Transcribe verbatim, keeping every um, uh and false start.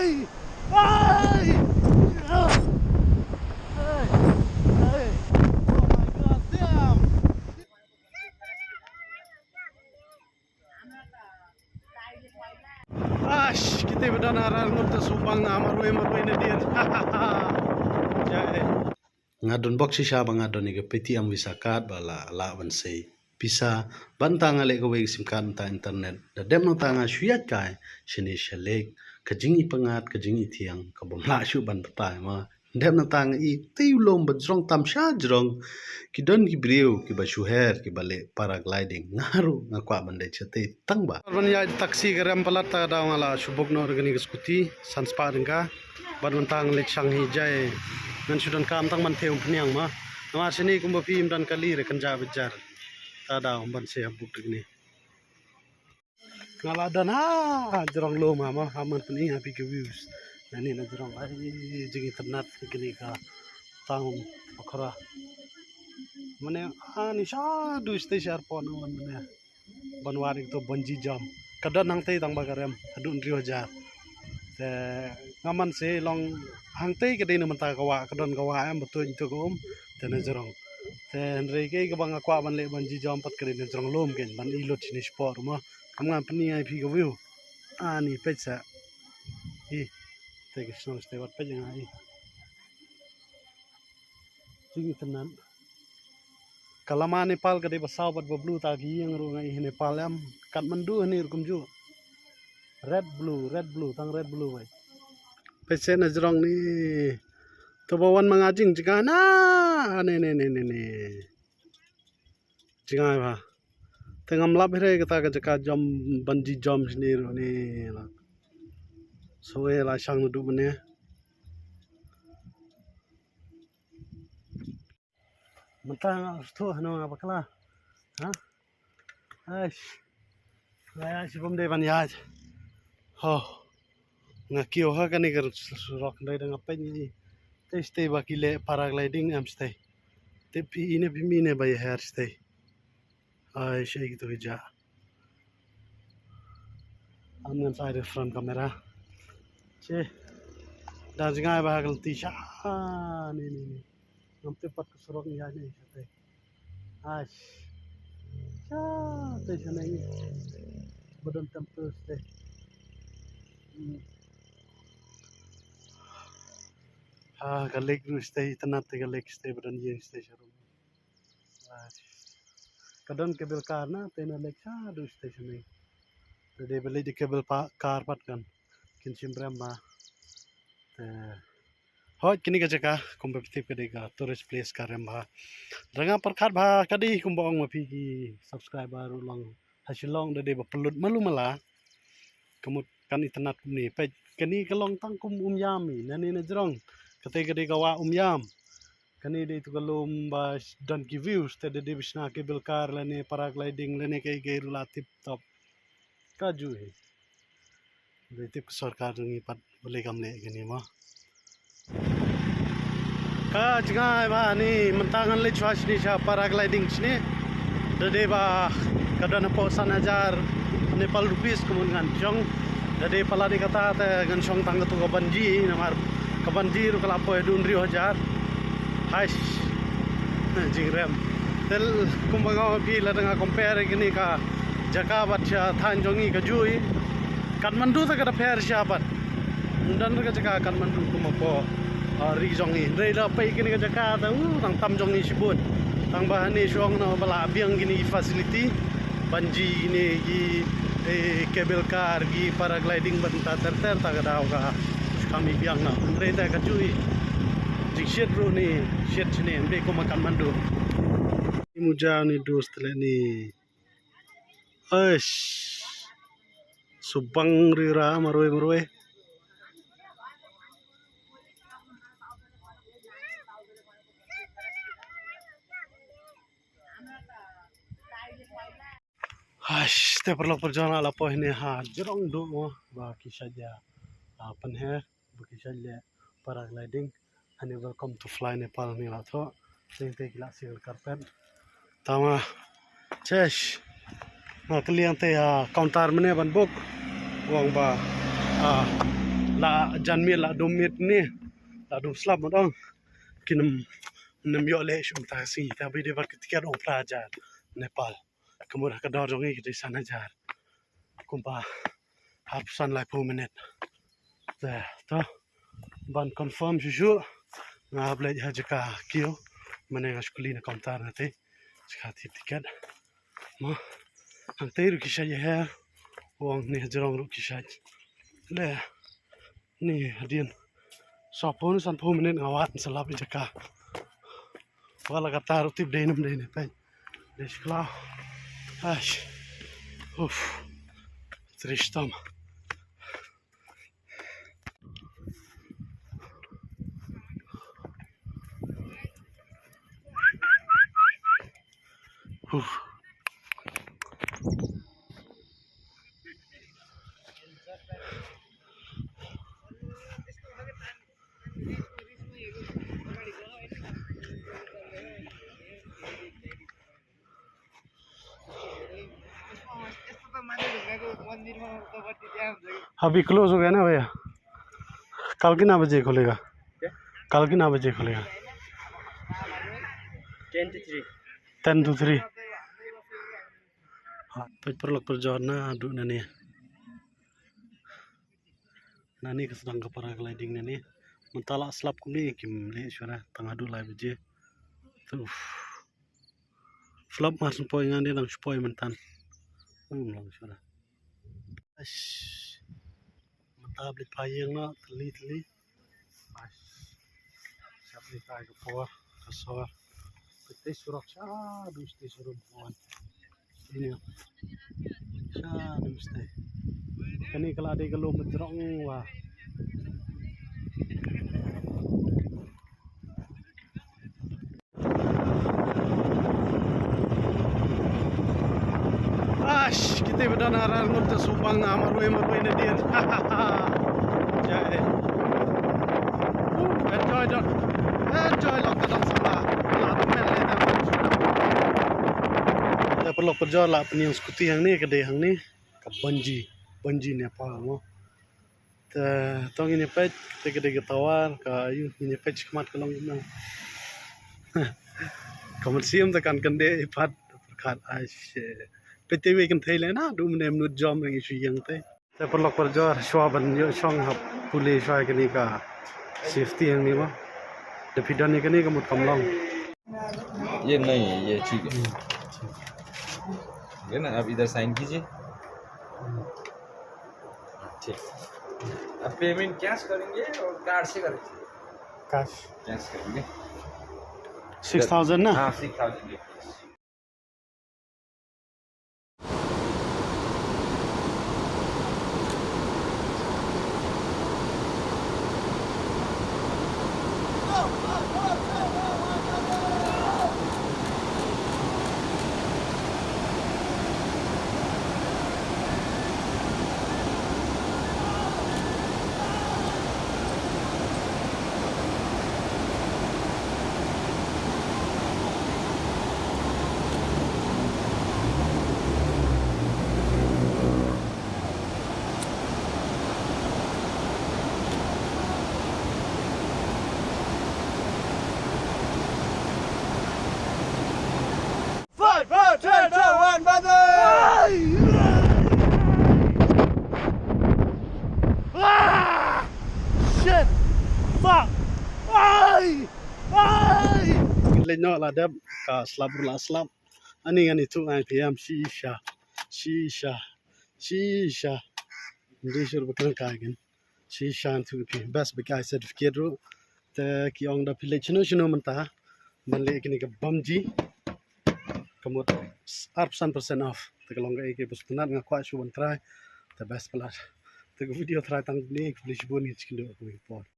Hey! Hey! Hey! Oh my God, damn! Ash, kita ba don ha rar ngut te subang ha marwei marwei na diat. Jai. Nga don bok shisha ba nga don ïa ka Paytm Visa card ba la lah ban sei pisa, bad mynta nga leh kawei ka sim card mynta internet. Da dep nangta nga shu ïaid kai shane sha lake, ka jingïapyngngad, ka jingïathiang kaba ym lah shuh ban batai ma. Dep nangta nga i te u lum ba jrong tam sha jrong. Ki don ki briew kiba shu her kiba leh paragliding. Nga ruh nga kwah ban leit shatei tang ba. Ban ïaid taxi ka rem palat, ta ka daw nga la shu book noh da kane ka scooty san spah tyngka. Bad mynta nga leit shang hi jai. Ngan shu donkam tang ban thew pynïang ma. Namar shane kumba phi ym don kali re kynja bad jar. Ta daw ban sei ha book da kane. Nga la don ha jrong lum ha ma, ha man pyni ha phi ki views. Nani na jrong ai jingïatynnat kane ka town Pokhara. Mane ani sha du station airport na wan mane. Ban wad ïa kato bungee jump. Ka don hangtei tang ba ka rem haduh hynriew hajar. Te nga man se long hangtei ka dei na mynta ka wah, ka don ka wah em ba tuid ïa kato ka um. Te na jrong. Te hynrei kaei kaba nga kwah ban leh bungee jump pat ka dei na jrong lum kein ban i lut shane shapoh ruh ma. Kam ngan pyni ai phi ka view. Ani peit sa. Hi. Te ka shnong shatei wat peit nga hi. Jingïatynnat. Ka lama Nepal ka dei ba saw bad ba blue, ta ki ïing ruh nga i ha Nepal em. Kathmandu hangne ruh kumjuh. Red blue, red blue, tang red blue wei. Peit seh na jrong ni. To ba wan ma nga jing jngai na. Ne ne ne ne ne. Jngai ba. Te ngam lap hi re kata ka jaka jump, bungee jump shane ruh ne la. So e la shang naduh mynne. Mynta nga sdang hano nga bakla. Ha? Aish. Nga ïa shibam dei ban ïaid. Ho. Nga kiew ha kane ka surok dei da nga peit ngi. Te shatei ba ki leh paragliding em shatei. Te phi ine phi mine ba ïa her shatei. Ai, shei kito ki ja. Am ngan sa ai da front camera. Che. Da jngai ba ha ka lynti sha. Ni, ni, ni. Ngam tip pat ka surok ni ai ni shatei. Ai. Sha, te shaneng. Ba don temple shatei. Hmm. Ah, ka lake ruh shatei, itynnat te ka lake shatei, ba don ïing shatei sharum. Ka don cable car na te na lake shaduh station ne. Te dei ba leit da cable car pat kan kin shim rem ba. Te hoi kini ka jaka kumba phi tip ka dei ka tourist place ka rem ba. Ranga pyrkhat ba ka dei kumba ong ma phi ki subscriber ruh long ha Shillong da dei ba pynlut malu mala. Ka mut kan itynnat kumne peit kani ka long tang kum Umiam i nane na jrong. Kata ka dei ka wah Umiam. Kane dei tu ka lum ba don ki views te dei ba shna cable car lane paragliding lane kaei kaei ruh la tip top. Ka ju hi. Dei tip ka sorkar ngi pat balei kam leh kane ma. Ka jngai ba ni mynta ngan leit shuwa shini sha paragliding shini. Da dei ba ka don hapoh san hajar Nepal rupees ka mut ngan shong. Da dei palat ïa kata te ngan shong tang katu ka bungee namar ka bungee ruh ka la poi haduh hynriew hajar. Hais. Jingrem. Te kumba nga ong phi lada nga compare kane ka jaka bad sha thaiñ jong ngi ka ju i. Kathmandu te ka da pher sha bad. Ym don ka jaka Kathmandu kum hapoh, ah, ri jong ngi. Hynrei da peit kane ka jaka te, uh, tang tam jong ngi shibun. Tang ba hane shong na ba la biang kine ki facility. Bungee kine ki, eh, cable car ki paragliding bad mynta ter ter ta ka daw ka. Kam i biang na. Hynrei te ka ju i. Jingshit ruh ni, shit shane, hynrei kum ha Kathmandu. Ni muja ni dos tele ni. Eish. Subang rira marwei marwei. Haish, te paralok parajor nga la poi hane ha jrong duh mo ba ki shait ïa, ah, pynher ba ki shait leh paragliding. Hane welcome to fly Nepal ni la thoh. Te te ki la seal carpet. Tama. Chesh. Nga kylli ïa te ha counter mynne ban book. Ong ba, ah, La jan miet, la dum miet ne. La dum slap mo dong. Kin ym, ym ïoh leh shuh mynta ka sngi. Te ba dei bad ka tiket ong phra hajar Nepal. Ka mut ha ka dor jong ngi ka dei san hajar. Kumba arphew san laiphew minit. Te to ban confirm shuh shuh. Nga hap leit ha jaka kiew. Mane nga shu kylli na counter na te. Jaka thied tiket. Mo. Hangtei ruh ki shait ïaher. Wan ne hajrong ruh ki shait. Le. Ni hadien. Sawphew ne sanphew minit nga wad sa lap ïa jaka. Wa la kata ruh tip dei ne ym dei ne peit. Dei shi khlaw. Ash. Uf. Trist tam. Uf. अभी क्लोज हो गया ना भैया? कल कितना बजे खुलेगा? क्या? कल कितना बजे खुलेगा? Ten to three. Ten to three. Peit paralok parajor, naduh nane. Nane ka sdang ka paragliding nane. Mynta la slap kumne kim leh shuh re tang haduh lai baje. Te uf. Flop mar shu poi, ngan dei dang shu poi mynta. Um, long shuh re. Ash. Mynta blit pha ïeng noh, tylli tylli. Ash. Shap ni tai ka por, ka sor. Peit te surok sha, dus te surok buan. Ini. Sha, dus te. Kane ka la dei ka lum jrong wa. Ash, kita ba don arar ngut te subang na marwei marwei na dien. Jai. Uh, enjoy don. Enjoy lok te don sama. La te men le te. Te paralok parajor, la pynïeng scooty hangne, ka dei hangne. Ka bungee, bungee Nepal mo. Te to ngin ïa peit, te ka dei ka tower, ka ïoh ngin ïa peit shakhmat ka long kumno. Ka mynsiem te kan kyndit pat, pyrkhat ai she. Peit te wei kynthei lei naduh mynne mynta jam ngi shu ïeng te. Te paralok parajor, shuwa ban ïoh shong hap pule shuwa kane ka safety hangne mo. Da phi don ïa kane ka mut kam long. ये नहीं है, ये ठीक है। ठीक है ना, आप इधर साइन कीजिए। ठीक। आप पेमेंट कैश करेंगे और कार्ड से करेंगे? कैश। कैश करेंगे। सिक्स थाउजेंड ना? हाँ, सिक्स थाउजेंड। Five, four, three, two, one, button! Ah! Shit! Fuck! Ai! Ai! Ngin leit noh la dep, ka slap ruh la slap. Ani ngan ïathuh ngai phi em, shisha. Shisha. Shisha. Ym dei shuh ba kren kai kin. Shisha ïathuh phi. Best ba ki ai certificate ruh. Te ki ong da phi leit shano shano mynta ban leh kine ka bungee. Ka mut arphew san percent off. Te ka long kaei kaei ba sngewtynnat, nga kwah shuh ban try. Te best palat. Te ka video try tang kine, khublei shibun, ngin sa ïakynduh ha kawei ka por.